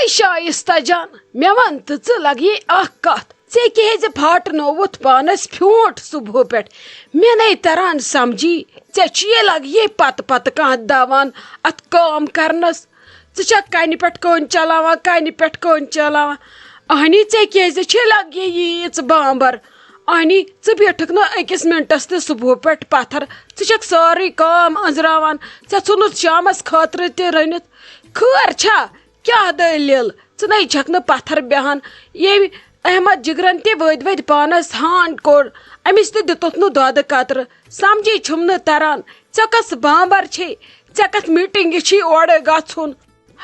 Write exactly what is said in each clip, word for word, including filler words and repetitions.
شایستہ جان، مےٚ وَن تہٕ ژٕ لگیے اکھ کتھ، ژےٚ کیازِ پھاٹنووُتھ پانس پھیوٗنٛٹ صبحہٕ پٮ۪ٹھ؟ مےٚ نے تران سمجھی، ژےٚ چھُے لگیے پتہٕ پتہٕ کانٛہہ داوان اتھ کٲم کرنس۔ ژٕ چھکھ کنہِ پٮ۪ٹھ کٲنۍ چلاوان، کنہِ پٮ۪ٹھ کٲنۍ چلاوان۔ اہنی، ژےٚ کیازِ چھے لگیے ییٖژ بامبر؟ اہنی، ژٕ بیٖٹھکھ نہٕ أکِس منٹس تہِ صبحہٕ پٮ۪ٹھ پتھر، ژٕ چھکھ سٲرٕے کٲم أنٛزراوان، ژےٚ ژھُنُتھ شامس خٲطرٕ تہِ رٔنِتھ۔ خٲر چھا؟ کیٛاہ دٔلیٖل؟ ژٕ نے چھکھ نہٕ پتھر بیہان۔ ییٚمۍ احمد جگرن تہِ ؤدۍ ؤدۍ پانس ہانڈ کوٚر، أمِس تہِ دِتُتھ نہٕ دۄدٕ قطرٕ۔ سمجھی چھُم نہٕ تران، ژےٚ کۄس بامبر چھے؟ ژےٚ کتھ میٖٹنگہِ چھُے اورٕ گژھُن؟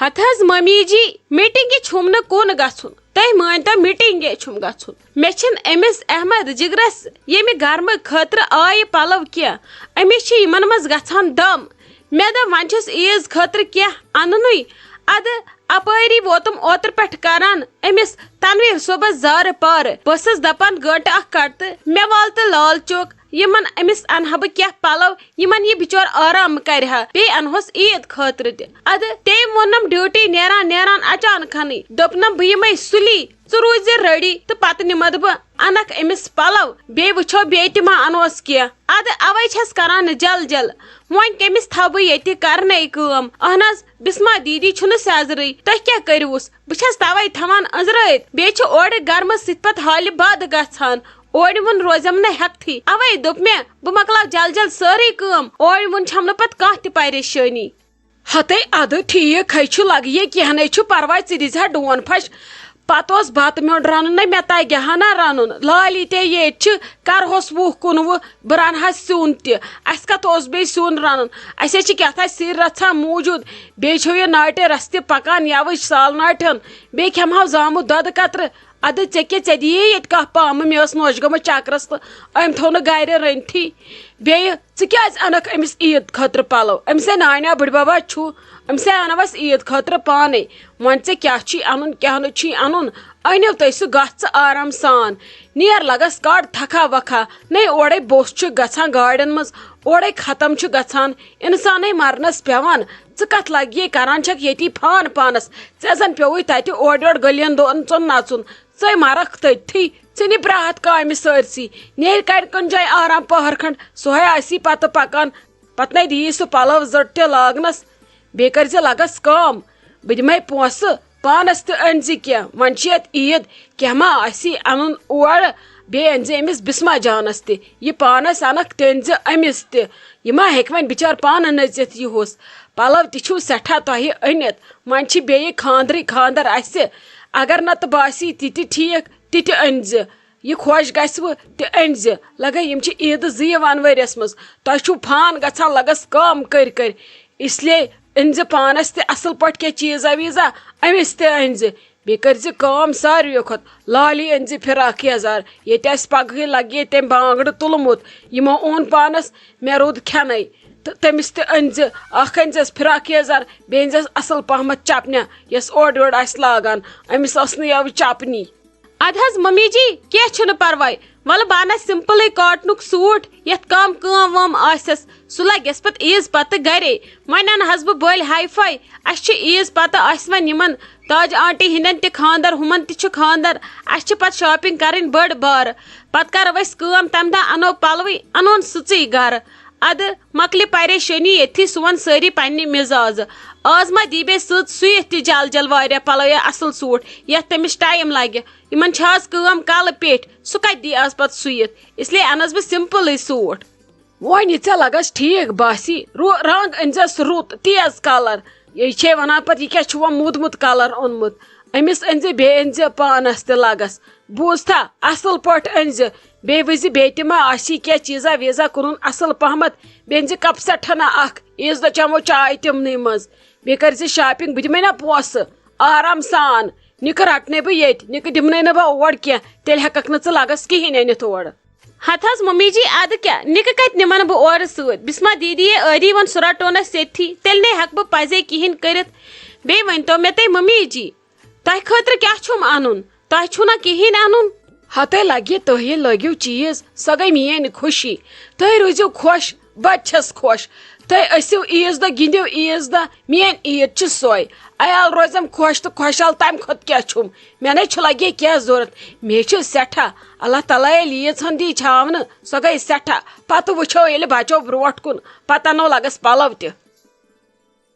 ہتہٕ حظ ممی جی، میٖٹنگہِ چھُم نہٕ کُن گژھُن، تُہۍ مٲنۍتو میٖٹنگے چھُم گژھُن۔ مےٚ چھِنہٕ أمِس احمد جگرس ییٚمہِ گرمہٕ خٲطرٕ آیہِ پلو کینٛہہ، أمِس چھِ یِمن منٛز گژھان دم۔ مےٚ دوٚپ وۄنۍ چھُس عیٖز خٲطرٕ کینٛہہ اننُے۔ ادٕ اپٲری ووتُم اوترٕ پٮ۪ٹھ کران أمِس تنویر صٲبس زارٕ پارٕ۔ بہٕ ٲسٕس دپان گٲنٹہٕ اکھ کڑ تہٕ مےٚ وال تہٕ لال چوک، یِمن أمِس انہٕ ہا بہٕ کینٛہہ پلو، یِمن یہِ بِچور آرام کرِ ہا، بیٚیہِ انہوس عیٖد خٲطرٕ تہِ۔ ادٕ تٔمۍ ووٚنُم ڈیوٹی نیران نیران اچانکھنٕے، دوٚپنم بہٕ یِمے سُلی، ژٕ روٗزِ ریڈی تہٕ پتہٕ نِمتھ بہٕ انکھ أمِس پلو، بیٚیہِ وٕچھو بیٚیہِ تہِ ما انوس کینٛہہ۔ ادٕ اوے چھس کران جل جل، وۄنۍ کٔمِس تھاوٕ بہٕ ییٚتہِ کرنے کٲم؟ اہن حظ، بسمہ دیدی چھُنہٕ سیزرٕے، تُہۍ کیٛاہ کٔرِوُس؟ بہٕ چھس توے تھاوان أنٛزرٲیِتھ، بیٚیہِ چھِ اورٕ گرمہٕ سۭتۍ پتہٕ حالہِ بد گژھان۔ اورِ وُن روزٮ۪م نہٕ ہٮ۪کتھٕے۔ اوے دوٚپ مےٚ، بہٕ مۄکلاو جل جل سٲرٕے کٲم۔ اورِ وُن چھَم نہٕ پتہٕ کانٛہہ تہِ پریشٲنی۔ ہتے ادٕ ٹھیٖک ہے چھُ، لگہِ ہے کینٛہہ نے چھُ پرواے، ژٕ دِزِ ہا ڈون پھش۔ پتہٕ اوس بتہٕ میوٚنٛڈ رنُن نے مےٚ تگہِ ہا نہ رنُن۔ لالی تے ییٚتہِ چھِ، کرہوس وُہ کُنوُہ، بہٕ رنہٕ ہا سیُن تہِ۔ اسہِ کتھ اوس بیٚیہِ سیُن رنُن؟ اسہِ ہے چھِ کیٛاہ تھام سِر رژھا موٗجوٗد۔ بیٚیہِ چھُ یہِ ناٹہِ رستہِ پکان یوٕچ سال ناٹٮ۪ن۔ بیٚیہِ کھٮ۪مہٕ ہاو زامُت دۄدٕ قطرٕ۔ ادٕ ژےٚ کیٛاہ، ژےٚ دِیے ییٚتہِ کانٛہہ پامہٕ؟ مےٚ ٲس نوٚش گٔمٕژ چکرس تہٕ أمۍ تھوٚو نہٕ گرِ رٔنتھٕے۔ بیٚیہِ ژٕ کیٛازِ انکھ أمِس عیٖد خٲطرٕ پلو؟ أمِس ہے نانیو بٕڈببا چھُ، أمِس ہے انوس عیٖد خٲطرٕ پانے۔ وۄنۍ ژےٚ کیٛاہ چھُے انُن، کیٛاہ نہٕ چھُے انُن، أنِو تُہۍ سُہ، گژھ ژٕ آرام سان۔ نیر لگس کڑ تھکھا وکھا، نے اورے بوٚس چھُ گژھان گاڑٮ۪ن منٛز، اورے ختم چھُ گژھان، انسانے مرنس پٮ۪وان۔ ژٕ کتھ لگیے کران چھکھ ییٚتی فان پانس؟ ژےٚ زن پیوٚوُے تتہِ اورٕ یورٕ گٔلین دۄن ژۄن نژُن۔ ژے مرکھ تٔتھی، ژےٚ نہِ براہت کامہِ سٲرسٕے۔ نیرِ کرِ کُنہِ جایہِ آرام پہر کھنڈ، سُہ ہے آسی پتہٕ پکان۔ پتہٕ نے دِیی سُہ پلو زٔٹ تہِ لاگنس۔ بیٚیہِ کٔرۍ زِ لگس کٲم، بہٕ دِمے پونٛسہٕ، پانس تہِ أنۍ زِ کینٛہہ۔ وۄنۍ چھِ یتھ عیٖد، کینٛہہ ما آسی انُن اورٕ؟ بیٚیہِ أنۍ زِ أمِس بسمہ جانس تہِ۔ یہِ پانس انکھ، تہِ أنۍ زِ أمِس تہِ۔ یہِ ما ہیٚکہِ وۄنۍ بِچار پانہٕ نٔژِتھ یِہُس؟ پلو تہِ چھِو سٮ۪ٹھاہ تۄہہِ أنِتھ۔ وۄنۍ چھِ بیٚیہِ خانٛدرٕے خانٛدر اسہِ۔ اگر نتہٕ باسی تہِ تہِ ٹھیٖک، تہِ تہِ أنۍ زِ۔ یہِ خۄش گژھِوٕ تہِ أنۍ زِ۔ لگے یِم چھِ عیٖدٕ زٕ یِوان ؤریَس منٛز۔ تۄہہِ چھُو فان گژھان لگس کٲم کٔرۍ کٔرۍ۔ اس لیے أنۍ زِ پانس تہِ اصل پٲٹھۍ کینٛہہ چیٖزا ویٖزا، أمِس تہِ أنۍ زِ۔ بیٚیہِ کٔرۍ زِ کٲم ساروِیو کھۄتہٕ، لالی أنۍ زِ فراک یزار۔ ییٚتہِ آسہِ پگہٕے لگہِ ییٚتہِ تٔمۍ بانگڑٕ تُلمُت۔ یِمو اوٚن پانس، مےٚ روٗد کھٮ۪نَے۔ تہٕ تٔمِس تہِ أنۍ زِ، اکھ أنۍ زٮ۪س فراک یزار، بیٚیہِ أنۍ زٮ۪س اصل پہمتھ چپنہ، یۄس اورٕ یورٕ آسہِ لاگان۔ أمِس ٲس نہٕ یَوٕ چپنی۔ ادٕ حظ ممی جی، کینٛہہ چھُنہٕ پرواے۔ ولہٕ بہٕ انس سمپلٕے کاٹنُک سوٗٹ، یتھ کم کٲم وٲم آسٮ۪س، سُہ لگٮ۪س پتہٕ عیٖز پتہٕ گرے۔ وۄنۍ انہٕ حظ بہٕ بٔلۍ ہاے فاے۔ اسہِ چھُ عیٖز پتہٕ آسہِ وۄنۍ یِمن تاج آنٹی ہٕنٛدٮ۪ن تہِ خانٛدر، ہُمن تہِ چھُ خانٛدر۔ اسہِ چھِ پتہٕ shopping کرٕنۍ بٔڑ بارٕ۔ پتہٕ کرو أسۍ کٲم، تمہِ دۄہ انو پلوٕے، انون سٕژٕے گرٕ۔ ادٕ مۄکلہِ پریشٲنی ییٚتھی، سُہ ون سٲری پننہِ مزازٕ۔ آز ما دی بیٚیہِ سٕژ سُوِتھ تہِ جل جل واریاہ پلو یا اصل سوٗٹ، یتھ تٔمِس time لگہِ۔ یِمن چھِ آز کٲم کلہٕ پیٚٹھۍ، سُہ کتہِ دی آز پتہٕ سُوِتھ؟ اس لیے انس بہٕ سمپلٕے سوٗٹ۔ وۄنۍ یہِ ژےٚ لگس ٹھیٖک باسی، رو-، رنگ أنۍ زٮ۪س رُت، تیز colour۔ یہِ چھے ونان پتہٕ، یہِ کیٛاہ چھُ وۄنۍ موٗدمُت colour اوٚنمُت؟ أمِس أنۍ زِ، بیٚیہِ أنۍ زِ پانس تہِ لگس۔ بوٗزتھا، اصل پٲٹھۍ أنۍ زِ۔ بیٚیہِ وٕچھ زِ، بیٚیہِ تہِ ما آسی کینٛہہ چیٖزا ویٖزا کٕنُن اصل پہمتھ۔ بیٚیہِ أنۍ زِ cup set ہنا اکھ، عیٖذ دۄہ چمو چاے تِمنٕے منٛز۔ بیٚیہِ کٔرۍ زِ shopping، بہٕ دِمے نا پونٛسہٕ آرام سان۔ نِکہٕ رٹنے بہٕ ییٚتہِ، نِکہٕ دِمنے نہٕ بہٕ اور کینٛہہ، تیٚلہِ ہٮ۪ککھ نہٕ ژٕ لگس کِہیٖنۍ أنِتھ اورٕ۔ ہتہٕ حظ ممی جی، ادٕ کیٛاہ، نِکہٕ کتہِ نِمن بہٕ اورٕ سۭتۍ؟ بسمہ دیدی یے ٲری وۄنۍ، سُہ رٹو نہٕ أسۍ ییٚتھی، تیٚلہِ نے ہٮ۪کہٕ بہٕ پزے کِہیٖنۍ کٔرِتھ۔ بیٚیہِ ؤنۍتو مےٚ تُہۍ ممی جی، تۄہہِ خٲطرٕ کیٛاہ چھُم انُن؟ تۄہہِ چھُو نا کِہیٖنۍ انُن؟ ہتے لگہِ تُہۍ لٲگِو چیٖز، سۄ گٔے میٛٲنۍ خوشی۔ تُہۍ روٗزِو خۄش، بہٕ تہِ چھَس خۄش۔ تُہۍ ٲسِو عیٖذ دۄہ، گِنٛدِو عیٖذ دۄہ، میٛٲنۍ عیٖد چھِ سۄے۔ عیال روزٮ۪م خۄش تہٕ خۄشحال، تَمہِ کھۄتہٕ کیٛاہ چھُم؟ مےٚ نَے چھُ لگے کینٛہہ ضوٚرَتھ، مے چھِ سٮ۪ٹھاہ۔ اللہ تعالیٰ ییٚلہِ عیٖذ ہن دی چھاونہٕ، سۄ گٔے سٮ۪ٹھاہ۔ پتہٕ وٕچھو ییٚلہِ بچو برونٛٹھ کُن، پتہٕ اَنو لگس پلو تہِ۔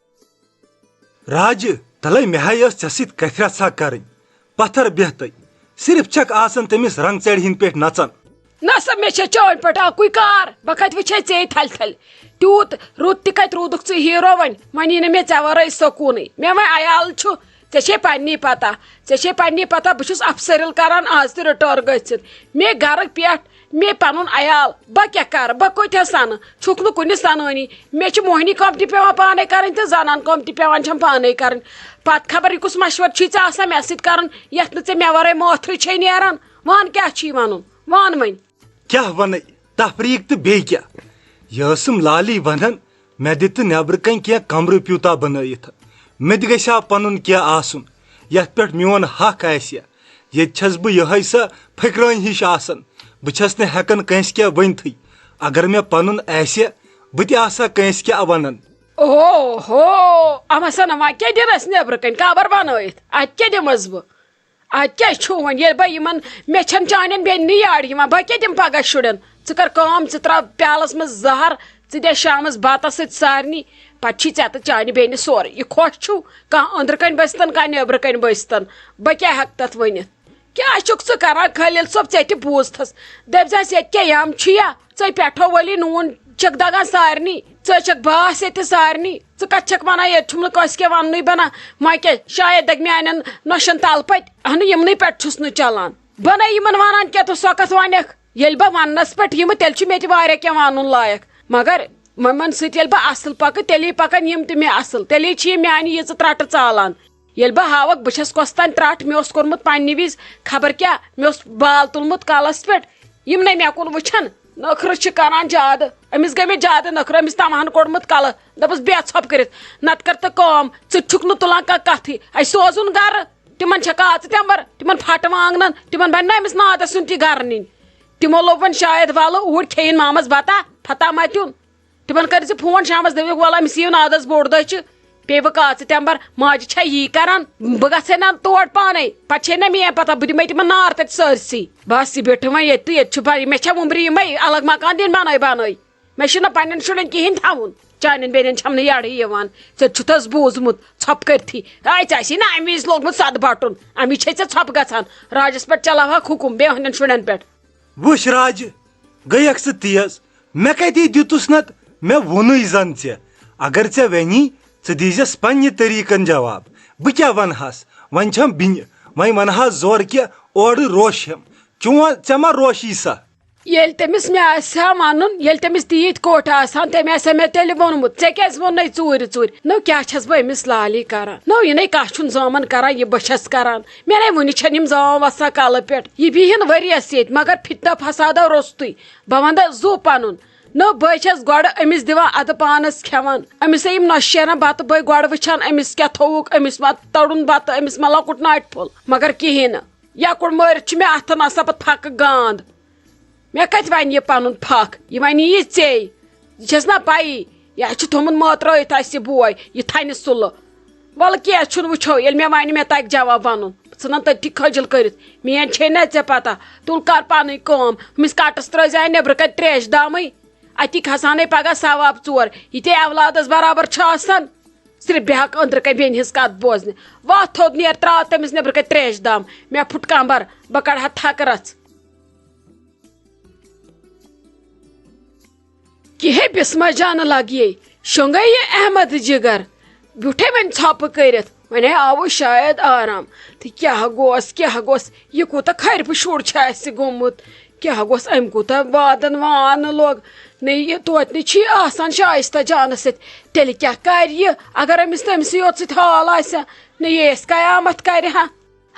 راجہِ، تلے مےٚ ہاے ٲس ژےٚ سۭتۍ کتھِ رژھا کرٕنۍ۔ پتھر بیہتٕے، صرف چھکھ آسان تٔمِس رنگ ژرِ ہٕنٛدۍ پٲٹھۍ نژان۔ نہ سا، مےٚ چھےٚ چٲنۍ پٲٹھۍ اکُے کار، بہٕ کتہِ وٕچھے ژے تھلہِ تھلہِ۔ تیوٗت رُت تہِ کتہِ روٗدُکھ ژٕ ہیٖرو وۄنۍ، وۄنۍ یی نہٕ مےٚ ژےٚ ورٲے سکوٗنٕے۔ مےٚ وۄنۍ عیال چھُ، ژےٚ چھے پننی پتہ، ژےٚ چھے پننی پتہ، بہٕ چھُس افسرِل کران آز تہِ رِٹٲر گٔژھِتھ۔ مے گرٕ پٮ۪ٹھ، مے پنُن عیال، بہٕ کیٛاہ کرٕ؟ بہٕ کوٚت ہا سنہٕ؟ چھُکھ نہٕ کُنہِ سنٲنی۔ مےٚ چھِ موہنی کٲم تہِ پٮ۪وان پانے کرٕنۍ تہٕ زنان کٲم تہِ پٮ۪وان چھم پانے کرٕنۍ۔ پتہٕ خبر یہِ کُس مشورٕ چھُے ژےٚ آسان مےٚ سۭتۍ کرُن، یتھ نہٕ ژےٚ مےٚ ورٲے مٲتھرٕے چھے نیران؟ وان کیٛاہ چھُے ونُن؟ وان وۄنۍ۔ کیٛاہ ونے؟ تفریق تہٕ بیٚیہِ کیٛاہ؟ یہِ ٲسٕم لالی ونان، مےٚ دِ تہٕ نیبرٕ کنۍ کینٛہہ کمرٕ پیوٗتا بنٲیِتھ۔ مےٚ تہِ گژھِ ہا پنُن کینٛہہ آسُن، یتھ پٮ۪ٹھ میون حق آسہِ۔ ییٚتہِ چھَس بہٕ یِہوٚے سۄ پھٔکرٲنۍ ہِش آسان۔ بہٕ چھَس نہٕ ہٮ۪کان کٲنٛسہِ کینٛہہ ؤنتھٕے۔ اگر مےٚ پنُن آسہِ، بہٕ تہِ آسہٕ ہا کٲنٛسہِ کینٛہہ ونان۔ اوہ ہو، اما سنا، وۄنۍ کیٛاہ دِنس نیبرٕ کنۍ قبر بنٲیِتھ؟ اتہِ کیٛاہ دِمس بہٕ؟ اتہِ کیٛاہ چھُ وۄنۍ؟ ییٚلہِ بہٕ یِمن، مےٚ چھَنہٕ چانٮ۪ن بیٚنہِ یارٕ یِوان، بہٕ کیٛاہ دِمہٕ پگاہ شُرٮ۪ن؟ ژٕ کر کٲم، ژٕ ترٛاو پیالس منٛز زہر، ژٕ دِ شامس بتس سۭتۍ سارنٕے۔ پتہٕ چھی ژےٚ تہٕ چانہِ بیٚنہِ سورُے۔ یہِ خۄش چھُو، کانٛہہ أنٛدرٕ کنۍ بٔسۍتن، کانٛہہ نیبرٕ کنۍ بٔسۍتن۔ بہٕ کیٛاہ ہٮ۪کہٕ تتھ ؤنِتھ؟ کیٛاہ چھُکھ ژٕ کران خلیل صٲب؟ ژےٚ تہِ بوٗزتھس۔ دٔپۍ زٮ۪س، ییٚتہِ کیٛاہ یَم چھُ یا؟ ژٕے پٮ۪ٹھو وٲلی نوٗن چھکھ دگان سارنٕے۔ ژٕ چھکھ باس ییٚتہِ سارنٕے۔ ژٕ کتھ چھکھ ونان، ییٚتہِ چھُم نہٕ کٲنٛسہِ کینٛہہ وننُے بنان؟ وۄنۍ کیٛاہ، شاید دگہِ میانٮ۪ن نۄشن تل پتۍ۔ اہنُو، یِمنٕے پٮ۪ٹھ چھُس نہٕ چلان۔ بہٕ نے یِمن ونان کینٛہہ، تہٕ سۄ کتھ ونکھ؟ ییٚلہِ بہٕ وننس پٮ۪ٹھ یِمہٕ، تیٚلہِ چھُ مےٚ تہِ واریاہ کینٛہہ ونُن لایق۔ مگر یِمن سۭتۍ ییٚلہِ بہٕ اصل پکہٕ، تیٚلی پکن یِم تہِ مےٚ اصل، تیٚلی چھِ یِم میانہِ ییٖژٕ ترٹہٕ ژالان۔ ییٚلہِ بہٕ ہاوکھ بہٕ چھَس کۄس تام ترٛٹھ، مےٚ اوس کوٚرمُت پننہِ وِزِ خبر کیٛاہ، مےٚ اوس بال تُلمُت کلس پٮ۪ٹھ، یِم نے مےٚ کُن وٕچھن۔ نٔخرٕ چھِ کران زیادٕ، أمِس گٔے مےٚ زیادٕ نٔخرٕ، أمِس تمہن کوٚڑمُت کلہٕ، دوٚپُس، "بیٚہہ ژھۄپہٕ کٔرِتھ، نتہٕ کر تہٕ کٲم، ژٕ تہِ چھُکھ نہٕ تُلان کانٛہہ کتھٕے، اَسہِ سوزُن گرٕ، تِمن چھےٚ کاژٕ تٮ۪مبر، تِمن پھٹہٕ وانگنن، تِمن بنہِ نہ أمِس نادس سیُن تہِ گرٕ نِنۍ؟" تِمو لوٚب وۄنۍ شاید ولہٕ اوٗرۍ کھیٚیِن مامس بتہ، پھتہ متیُن۔ تِمن کٔرۍ زِ فون شامس، دٔپِکھ، "وَلہٕ أمِس یِیِو نادس بوٚڑ دۄہ چھُ، پیٚیہِ وۄنۍ کاژٕ تٮ۪مبر، ماجہِ چھا یی کران؟" بہٕ گژھے نہ تور پانے، پتہٕ چھے نہ میٲنۍ پتہ، بہٕ دِمے تِمن نار تتہِ سٲرسٕے۔ بس، یہِ بیٖٹھٕم وۄنۍ ییٚتہِ تہٕ ییٚتہِ چھُ بَ-، مےٚ چھا وُمبرِ یِمے الگ مکان دِنۍ بنٲے بنٲے؟ مےٚ چھُنہ پننٮ۪ن شُرٮ۪ن کِہیٖنۍ تھاوُن، چانٮ۪ن بیٚنٮ۪ن چھَم نہٕ یَڑٕے یِوان۔ ژےٚ چھُتھ حظ بوٗزمُت ژھۄپہٕ کٔرتھٕے، آے ژےٚ آسی نہ اَمہِ وِزِ لوگمُت سۄدٕ بَٹُن، اَمی چھے ژےٚ ژھۄپہٕ گژھان۔ راجس پٮ۪ٹھ چلاوہاکھ حُکُم، بیٚہوانٮ۪ن شُرٮ۪ن پٮ۪ٹھ۔ وٕچھ راجہِ، گٔیَکھ ژٕ تیز۔ مےٚ کَتی دِتُس نَتہٕ؟ مےٚ ووٚنُے زَن ژےٚ۔ اگر ژےٚ وَنی، ژٕ دیٖزٮ۪س پنٛنہِ طریٖقَن جواب۔ بہٕ کیٛاہ وَنہَس؟ وۄنۍ چھَم بیٚنہِ، وۄنۍ وَنہَس زورٕ کہِ اورٕ روشہِ ہٮ۪م۔ چون، ژےٚ ما روشی سۄ؟ ییٚلہِ تٔمِس مےٚ آسہِ ہا وَنُن، ییٚلہِ تٔمِس تیٖتۍ کوٹھ آسہٕ ہَن، تٔمۍ آسہِ ہا مےٚ تیٚلہِ ووٚنمُت، "ژےٚ کیٛازِ ووٚننَے ژوٗرِ ژوٗرِ؟" نٔو کیٛاہ چھَس بہٕ أمِس لالی کَران؟ نٔو یہِ نَے کَتھ چھُنہٕ زامَن کَران، یہِ بہٕ چھَس کَران۔ مےٚ نَے وُنہِ چھَنہٕ یِم زام وَسان کَلہٕ پٮ۪ٹھ۔ یہِ بِہِن ؤریَس ییٚتہِ، مگر فِتنہٕ فسادو روٚستُے۔ بہٕ وَنہٕ زُو پَنُن۔ نٔو بہٕ چھَس گۄڈٕ أمِس دِوان اَدٕ پانَس کھٮ۪وان۔ أمِس ہے یِم نۄشہِ شیران بَتہٕ، بہٕ گۄڈٕ وٕچھان أمِس کیٛاہ تھوٚوُکھ، أمِس ما توٚڑُن بَتہٕ، أمِس ما لۄکُٹ ناٹہِ پھوٚل۔ مگر کِہیٖنۍ نہٕ۔ یَکُر مٲرِتھ چھُ مےٚ اَتھَن آسان پَتہٕ پھَکہٕ گانٛد۔ مےٚ کَتہِ وَنہِ یہِ پَنُن پھَکھ؟ یہِ وَنہِ یہِ ژے۔ یہِ چھَس نا پَیی، یہِ چھُ تھوٚمُت مٲترٲیِتھ اَسہِ یہِ بوے، یہِ تھَنہِ سُلہٕ۔ وَلہٕ کینٛہہ چھُنہٕ، وٕچھو، ییٚلہِ مےٚ وَنہِ، مےٚ تَگہِ جواب وَنُن۔ بہٕ ژھٕنَن تٔتھی کھٔجِل کٔرِتھ۔ میٛٲنۍ چھے نہ ژےٚ پَتہ، تُل کَر پَنٕنۍ کٲم۔ ہُمِس کَٹَس ترٛٲے زِ ہا نیٚبرٕ کَنہِ ترٛیش دامٕے۔ اَتی کھسہٕ ہَنَے پَگاہ ثواب ژور۔ یہِ تہِ اولادَس برابر چھُ آسان۔ صرف بیٚہہ ہَکھ أنٛدرٕ کَنہِ بیٚنہِ ہِنٛز کَتھ بوزنہِ۔ وَتھ تھوٚد نیر، ترٛاو تٔمِس نیٚبرٕ کَنہِ ترٛیش دام۔ مےٚ پھُٹ کَمبَر، بہٕ کَڑٕ ہا تھَکہٕ رَژھ۔ کِہے بسمہ جانہٕ لگیے، شۄنٛگے یہِ احمد جگر، بیوٗٹھے وۄنۍ ژھۄپہٕ کٔرِتھ، وۄنۍ آوُس شاید آرام۔ تہٕ کیٛاہ گوس، کیٛاہ گوس، یہِ کوٗتاہ خرِبہٕ شُر چھُ اَسہِ گوٚمُت، کیٛاہ گوس، أمۍ کوٗتاہ وادن وانہٕ لوگ۔ نہ یہِ توتہِ نہٕ چھی آسان شایستہ جانس سۭتۍ، تیٚلہِ کیٛاہ کرِ یہِ، اگر أمِس تٔمۍ سٕے یوت سۭتۍ حال آسہِ ہا، نہ یہِ اَسہِ قیامت کرِ ہا۔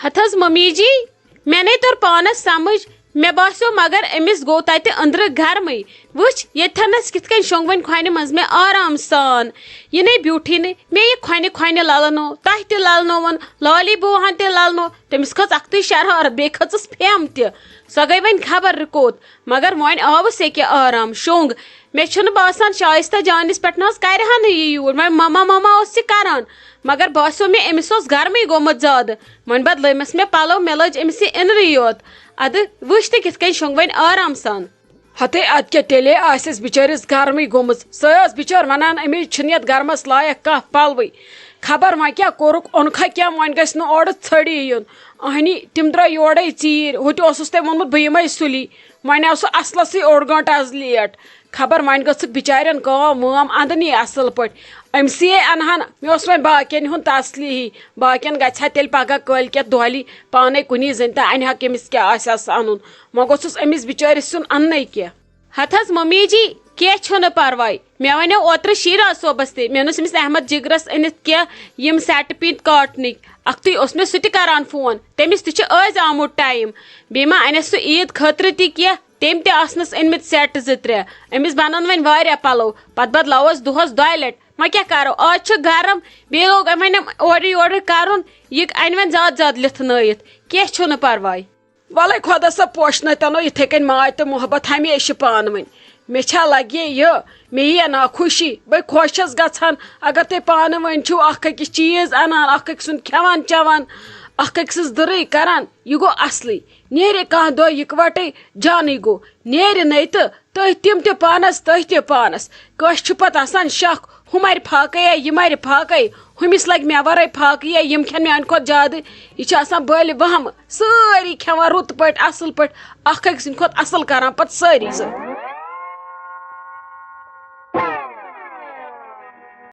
ہتہٕ حظ ممی جی، مےٚ نے توٚر پانس سمجھ، مےٚ باسیو مگر أمِس گوٚو تتہِ أنٛدرٕ گرمٕے۔ وٕچھ، ییٚتہِ تھنس کِتھ کٔنۍ شۄنٛگ وۄنۍ کھۄنہِ منٛز مےٚ آرام سان۔ یہِ نے بیوٗٹھٕے نہٕ، مےٚ یہِ کھۄنہِ کھۄنہِ للنو، تۄہہِ تہِ للنووُن، لالی بوٗہن تہِ للنو، تٔمِس کھٔژ اکھتُے شرارت، بیٚیہِ کھٔژٕس پھیم تہِ۔ سۄ گٔے وۄنۍ خبر رٕکوت، مگر وۄنۍ آوُس ییٚکیٛاہ آرام، شۄنٛگ۔ مےٚ چھُنہٕ باسان شایستہ جانَس پٮ۪ٹھ نہ حظ کَرِ ہا نہٕ یہِ یوٗر۔ وۄنۍ مما مما اوس یہِ کَران، مگر باسیو مےٚ أمِس اوس گرمٕے گوٚمُت زیادٕ۔ وۄنۍ بدلٲومَس مےٚ پَلو، مےٚ لٲج أمِس یہِ اِنرٕے یوت۔ اَدٕ وٕچھ تہِ کِتھ کٔنۍ شۄنٛگ وۄنۍ آرام سان۔ ہتے اَدٕ کیٛاہ تیٚلے آسٮ۪س بِچٲرِس گرمٕے گوٚمُت۔ سۄ ٲس بِچٲر وَنان، أمِس چھُنہٕ یَتھ گرمَس لایق کانٛہہ پَلوٕے۔ خبر وۄنۍ کیٛاہ کوٚرُکھ، اوٚنکھا کینٛہہ، وۄنۍ گژھِ نہٕ اورٕ ژھٔڑی یُن۔ اہنی، تِم درٛاے یورَے ژیٖرۍ، ہُتہِ اوسُس تۄہہِ ووٚنمُت بہٕ یِمَے سُلی۔ وۄنۍ آو سُہ اَصلَسٕے اوٚڑ گٲنٛٹہٕ آز لیٹ۔ خبر وۄنۍ گٔژھٕکھ بِچارٮ۪ن کٲم وٲم اَنٛدنی اَصٕل پٲٹھۍ۔ أمۍ سٕے اَنہٕ ہَن، مےٚ اوس وۄنۍ باقیَن ہُنٛد تسلی ہی۔ باقیَن گژھِ ہا تیٚلہِ پَگاہ کٲلۍ کٮ۪تھ دۄہلی پانَے کُنی زٔنۍ تہٕ اَنہِ ہا کٔمِس کیٛاہ آسہِ ہَس اَنُن۔ وۄنۍ گوٚژھُس أمِس بِچٲرِس سیُن اَننَے کینٛہہ۔ ہَتہٕ حظ مٔمی جی، کینٛہہ چھُنہٕ پَرواے۔ مےٚ وَنیو اوترٕ شیراز صٲبَس تہِ، مےٚ نہٕ أمِس احمد جِگرَس أنِتھ کینٛہہ یِم سٮ۪ٹہٕ پیٖنتۍ کاٹنٕکۍ۔ اَکھتُے اوس مےٚ سُہ تہِ کَران فون، تٔمِس تہِ چھُ أزۍ آمُت ٹایم۔ بیٚیہِ ما اَنٮ۪س سُہ عیٖد خٲطرٕ تہِ کینٛہہ؟ تٔمۍ تہِ آسنَس أنۍمٕتۍ سٮ۪ٹ زٕ ترٛےٚ۔ أمِس بَنَن وۄنۍ واریاہ پَلو، پَتہٕ بَدلاوَس دۄہَس دۄیہِ لَٹہِ۔ وۄنۍ کیٛاہ کَرو، آز چھُ گرم، بیٚیہِ لوگ أمۍ وۄنۍ اورٕ یورٕ کَرُن، یہِ اَنہِ وۄنۍ زیادٕ زیادٕ لِتھنٲیِتھ۔ کینٛہہ چھُنہٕ پَرواے۔ وَلَے خۄدا صٲب پوشنٲوتَنو یِتھَے کٔنۍ ماے تہٕ محبت ہمیشہِ پانہٕ ؤنۍ۔ مےٚ چھا لگہِ یہِ، مےٚ یِیہِ ناخوشی، بہٕ خۄش چھَس گژھان اگر تُہۍ پانہٕ ؤنۍ چھِو اَکھ أکِس چیٖز اَنان، اَکھ أکۍ سُنٛد کھٮ۪وان چٮ۪وان، اَکھ أکۍ سٕنٛز دٕرٕے کَران، یہِ گوٚو اَصلٕے۔ نیرِ کانٛہہ دۄہ یِکوَٹَے، جانٕے گوٚو، نیرِ نَے تہٕ تُہۍ تِم تہِ پانَس، تُہۍ تہِ پانَس۔ کٲنٛسہِ چھُ پَتہٕ آسان شَکھ، ہُہ مَرِ پھاکَے یا یہِ مَرِ پھاکَے، ہُمِس لَگہِ مےٚ وَرٲے پھاکہٕ یا یِم کھٮ۪ن میٛانہِ کھۄتہٕ زیادٕ۔ یہِ چھِ آسان بٔلۍ وَہمہٕ، سٲری کھٮ۪وان رُت پٲٹھۍ، اَصٕل پٲٹھۍ، اَکھ أکۍ سٕنٛدِ کھۄتہٕ اَصٕل کَران پَتہٕ سٲری زٕ۔